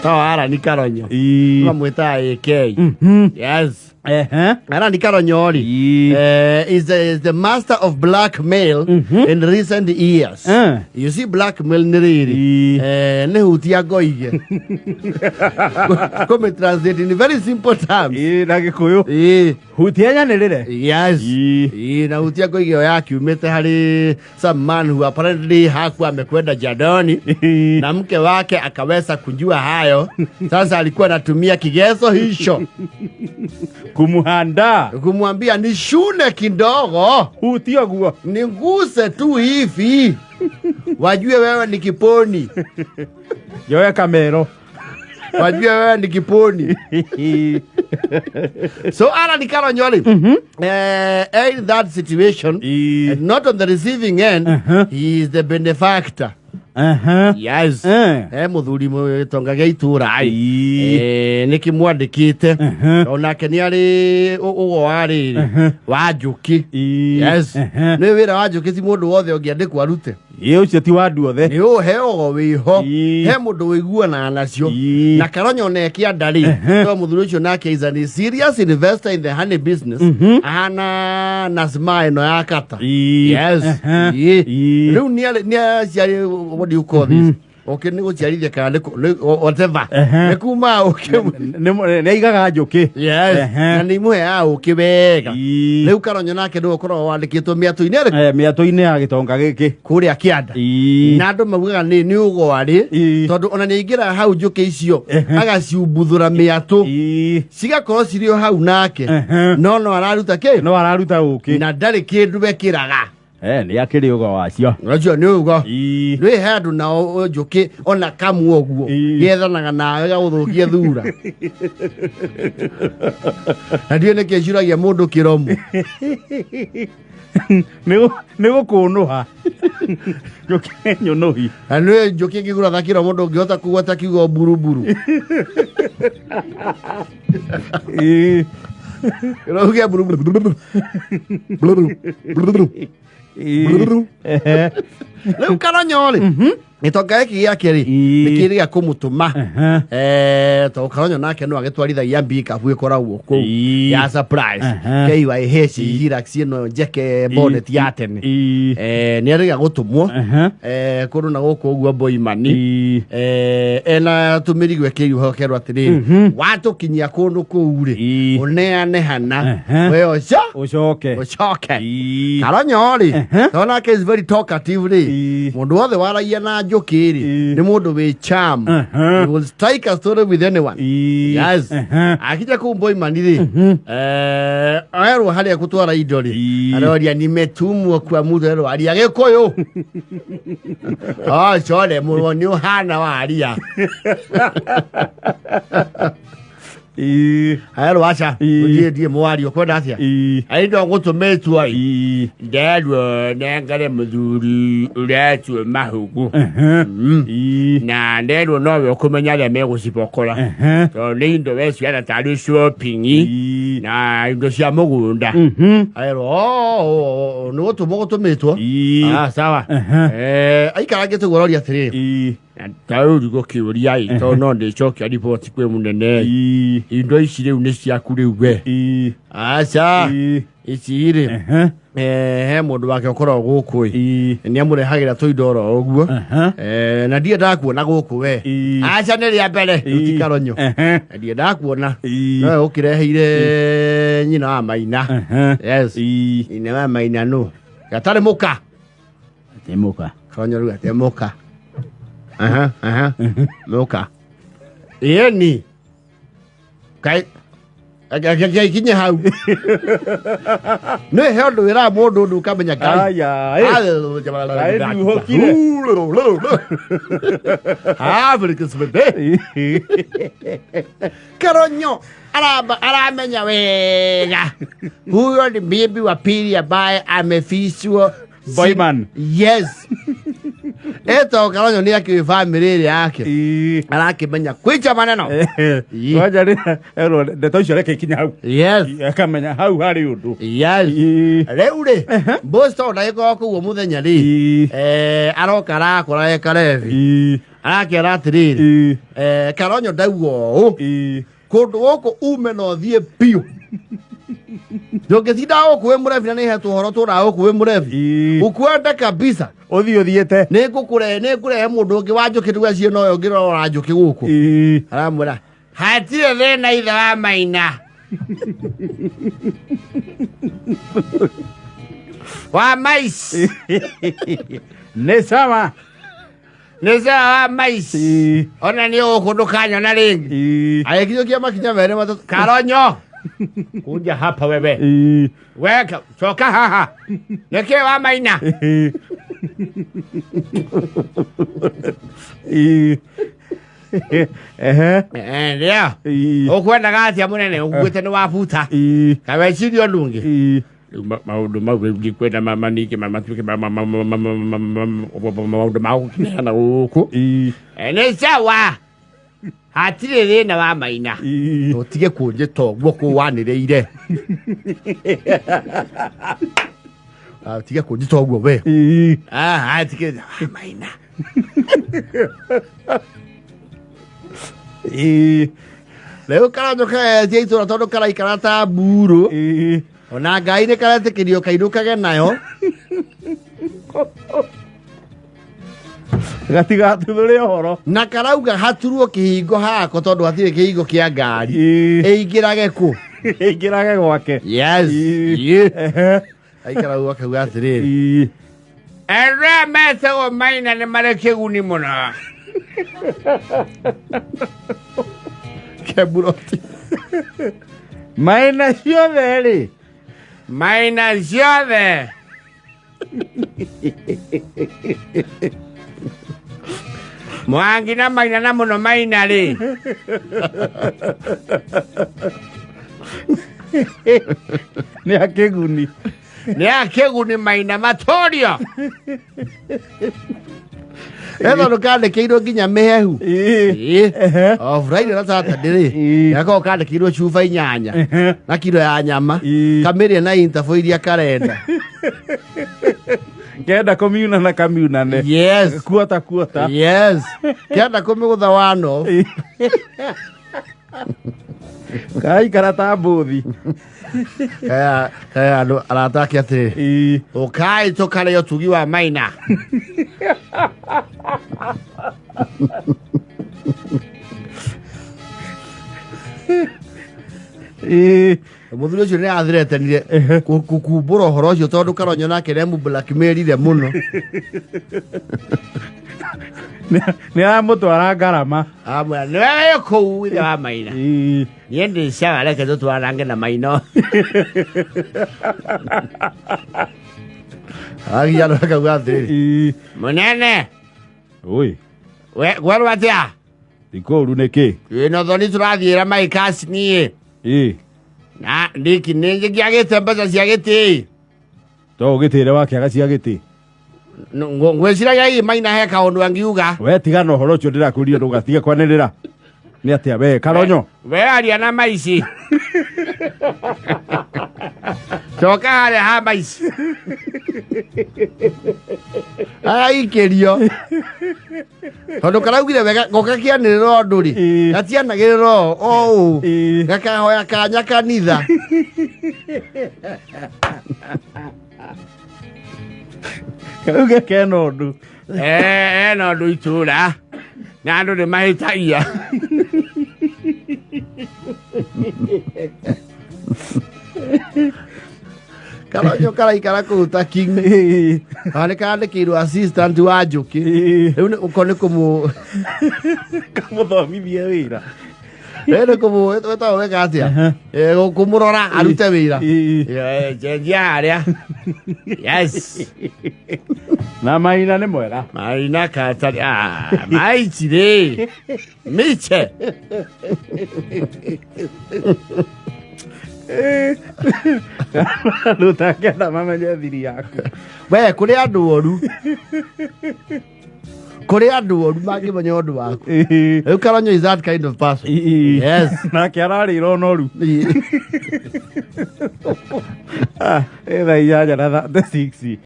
To Arani Karonyo. Ii. Mamwĩtaga AK. Yes. Ehe. Arani Karonyo rĩ, Ii. is the master of blackmail in recent years. You see, blackmail nĩ rĩrĩ, Ii. nĩ hutia ngoige kũmĩ translate in very simple terms. Ii, na gĩkũyũ. Ii. Hutia nyanĩrĩre. Yes. Ii. Ii, na hutia ngoige ĩyo yakiumĩte harĩ some man who apparently hakuwa amekwenda jandoni Ii. na mke wake akaweza kujua hayo. Sasa alikuwa anatumia kigezo hicho Kumuhanda. Kumwambia nishune kidogo, Hutia guo. Niguse tu hivi wajue wewe ni kiponi, Yoe kamero. Wajue wewe ni kiponi. So Alan Karonyo rĩ, in that situation Ii. and not on the receiving end, he is the benefactor. Yes. He muthuri gĩtonga gĩa itũra ĩ. Ii. Nĩ kĩmwandĩkĩte onake nĩ arĩ ũgo wa rĩrĩ wa njũkĩ. Ii. Yes. Nĩ wĩra wa njũkĩ, ti mũndũ wothe ũngĩandĩkwo arute. Ĩ, ũcio ti wa andũ othe. Nĩ ũhe ũgo wĩho. Ii. He mũndũ wĩiguanaga nacio. Ii. Na Karonyo ona kĩanda rĩ, to mũthuri ũcio nake is a serious investor in the honey business, ahana nasma ĩno ya kata. Ii. Yes. Ii. Ii. Rĩu nĩ aciari, what do you call this, okay, nĩ gũciarithia kana whatever, nĩ kuma ũkĩ. Nĩ aigaga njũkĩ. Yes. Na nĩ imũheaga ũkĩ wega. Ii. Rĩu Karonyo nake nĩwe ũkoragwo wandĩkĩtwo mĩatũ-inĩ ĩrĩkũ? Mĩatũ-inĩ ya gĩtonga gĩkĩ. Kũrĩa kĩanda. Ii. Na andũ maugaga nĩ ũgwarĩ, Ii. tondũ ona nĩ aingĩraga hau njũkĩ icio agaciumbuthũra mĩatũ, Ii. cigakorwo cirĩ o hau nake, no araruta kĩ? No araruta ũkĩ. Na ndarĩ kĩndũ ekĩraga. Nĩ akĩrĩ ũgo wacio. Ũcio nĩ ugo. Ii. Nĩ he andũ nao njũkĩ ona kamwe ũguo Ii. gĩethanaga nawe gagũthũkie thura, na ndiũĩ nĩkĩ ciũragia mũndũ kĩromo. Nĩ gũkũnũha. Njũkĩ nĩ nyũnũhi. Na nĩ njũkĩ ĩngĩgũratha kĩromo, ndũngĩhota kũgweta kiugo mburuburu. Ii. Ũrauge buruburu buruburu. Ii. Buruburu. Rĩu Karonyo rĩ, gĩtonga gĩkĩ gĩake rĩ, Ii. nĩ kĩrĩa kũmũtũma. Tondũ Karonyo nake no agĩtwarithagia mbikabu ĩkoragwo kũu Ii. ya surprise KYH Hilux ĩno njeke bonnet ya tene. Ii. Nĩ arĩga gũtũmwo kũndũ na gũkũ ũguo Boimani. Ii. Ena tũmĩrigo ĩkĩriũha ũkerwo atĩrĩrĩ, watũkinyia kũndũ kũu rĩ, Ii. ũneane hana we ũco Ũcoke. Ũcoke. Ii. Karonyo rĩ, tondũ nake is very talkative rĩ, Ii. mũndũ wothe waragia na njũkĩ rĩ, Ii. nĩ mũndũ wĩ charm. He will strike a story with anyone. Ii. Yes. Akinya kũu Boimani rĩ, erwo harĩa gũtwara indo rĩ, Ii. aroria nimetumwo kwa mũndũ, erwo aria gĩkũyũ. Oh, core mũrwo nĩ ũhana waria. Ii. Erwo aca. Ii. Ndiĩ ndiĩ mwario kwenda atĩa? Ii. Aindo gũtũmĩtwo ĩ, Ii. nderwo nengere mũthuri ũretwo Mahugu. Ii. Na nderwo nowe ũkũmenya arĩa megũcibokora, tondũ nĩ indo we ciana tarĩ shopping Ii. na indo cia mũgũnda. Erwo, "Oh, nĩ gũtũmwo gũtũmĩtwo." Ii. Ah, sawa. Aikarangĩte ũguo aroria atĩrĩrĩ, Ii. na tarĩu gũkĩũria ĩ, tondũ no ndĩcokia riboti kwĩ mũnene ĩ, Ii. indo ici rĩu nĩ ciaku rĩu we? Ii. Aca. Ii. Ici rĩ, he mũndũ wake ũkoragwo gũkũ ĩ, Ii. nĩ amũrehagĩra tũindo oro ũguo. Na ndiendaga kuona gũkũ we. Ii. Aca, nĩ rĩa mbere rĩu ti Karonyo. Na ndiendaga kuona. Ii. Nowe ũkĩreheire nyina wa Maina. Yes. Ii. Nyina wa Maina nũ gatarĩ mũka. Temuka. Karonyo rĩu ate mũka. Aha, aha. Mũka ĩni kai kinye hau nĩ he ũndũ wĩraga mũndũ ũndũ ũkamenya Ngai. Aya, ĩ. Ngai ndiũhokire. Karonyo aramba aramenya wega huyo ni bibi wa pili ambaye amefishwa. Boyman. Yes. Etagwo Karonyo nĩ akĩũĩ bamĩrĩ ĩrĩa yake. Ii. Arakĩmenya kwĩcha maneno. Ii. Wanja rĩ erwo ndeto icio reke ikinye hau. Yes. Akamenya hau harĩ ũndũ. Yes. Ii. Rĩu rĩ, boss tondũ ndagĩkorwo kũu mũthenya rĩ, Ii. Aroka arakora e karebi. Ii. Arakĩara atĩrĩrĩ, Ii. Karonyo ndauga ũũ, Ii. kũndũ gũkũ ume na ũthiĩ biũ. Ndũngĩtinda gũkũ wĩ mũrebi na nĩhetwo ũhoro tũra gũkũ wĩ mũrebi. Ii. Ũkwenda kabisa. Ũthiĩ ũthiĩte. Nĩngũkũrehe nĩngũrehe mũndũ ũngĩ wa njũkĩ nĩguo aciĩ noyo ũngĩrora njũkĩ gũkũ. Ii. Aramwĩra hatirĩ thĩna ithe wa maina. Wa maici. Nĩ sawa. Nĩ sawa wa maici. Ii. Ona nĩ gũkũ ndũkanyona rĩngĩ. Ii. Agĩkinyũkia makinya merĩ matatũ. Karonyo. Kuja hapa wewe. Ii. Weka, coka haha. Nĩkĩ wa maina? Ii. Ii. Ehe. Ndio. Ii. Ũkwendaga atĩa mũnene ũkuĩte nĩ wabuta. Ii. Kaweciria ũndũ ũngĩ. Ii. Rĩu maũndũ mau rĩu ndikwenda maningĩ matuĩke maũndũ ma gũkinyana gũkũ. Ii. Nĩ sawa. Hatirĩ thĩna wa maina. Ii. Ũtige kũnjĩta ũguo kũu wanĩrĩire. Tige kũnjĩta ũguo we. Ii. Hatige wa maina. Ii. Rĩu karonyo kagetia itũra tondũ karaikara ta mburu. Ii. Ona ngai nĩ karetĩkĩrio kainũkage nayo. Gatigathuthũre ũhoro. Na karauga haturwo kĩhingo hako tondũ hatirĩ kĩhingo kĩa ngari. Ii. Ĩingĩrage kũ? Ĩingĩrage gwake. Yes. Ii. Ii. Ehe. Aikara ũguo akauga atĩrĩrĩ. Ii. Arĩa metagwo maina nĩ marĩ kĩguni mũno. Kemburoti. Maina ciothe rĩ. Maina ciothe. Mwangi na maina na mũno maina rĩ. Nĩ akĩguni. Nĩ akĩguni maina matũrio. Etondũ kandĩkĩirwo nginya mĩhehu. Ii. Ĩĩ. Ehe. O Friday na Saturday rĩ. Ĩĩ. Gakoragwo kandĩkĩirwo cuba inyanya. Ehe. Na kiro ya nyama. Ĩĩ. Kamĩrĩa na interval iria karenda. Kenda kũmiunana kamiunane. Yes. Kuota kuota. Yes. Kenda kũmĩgũtha wano. Ii. Karaikara ta mbũthi. Kaya kaya andũ arata ake atĩrĩ. Ii. Ũkai tũkarĩe ũtugi wa maina. Ii. Mũthuri ũcio nĩ athiretenire kũkumbũra ũhoro ũcio tondũ Karonyo nake nĩ blackmailire mũno. Nĩ aramũtwara ngarama. Amwĩra nĩ wewe kũu ithe wa maina. Ii. Niĩ ndĩ sawa reke tũtwarange na maino. Aginya andũ akauga atĩrĩrĩ. Ii. Mũnene, Oi. we gwerwo atĩa? Ikũru nĩkĩ? Wĩna thoni tũrathiĩra maikasi niĩ. Ii. Na ndiki nĩ njĩkĩagĩte mbeca cia gĩtĩ. To ũgĩtĩre wakĩaga cia gĩtĩ. Ngwĩciragia hihi maina he kaũndũ angiuga. We tigana ũhoro ũcio ndĩrakwĩrire ndũgatige kwanĩrĩra. Nĩ atĩa we Karonyo? We aria na maici. Coka harĩa ha maici. Agaikĩrio. Tondũ karaugire wega goka kĩanĩrĩra ũndũ rĩ. Ĩĩ. Gatianagĩrĩra o ũũ. Ĩĩ. Gakahoya kanya kanitha. Kauge kena ũndũ. Ena ũndũ itũra. Na andũ nĩ mahĩtagia. Karonyo karaikara kũu ta king. Ii. Ona nĩ kandĩkĩirwo assistant wa njũkĩ. Ii. Rĩu nĩ ũko nĩ kũmũ Kamũthomithie wĩra. rĩu nĩ kũmũ wetagwo weka atĩa? Kũmũrora arute wĩra. Ii. Cenjia harĩa. Yes. Na maina nĩ mwega. Maina katari. Maici rĩ. Miche. Andũ ũtangĩenda mamenye thiri yaku. We kũrĩ andũ oru. Kũrĩ andũ oru mangĩmenya ũndũ waku. Rĩu Karonyo is that kind of person. Yes. Nake ararĩra onoru. Thaa 8 na 36.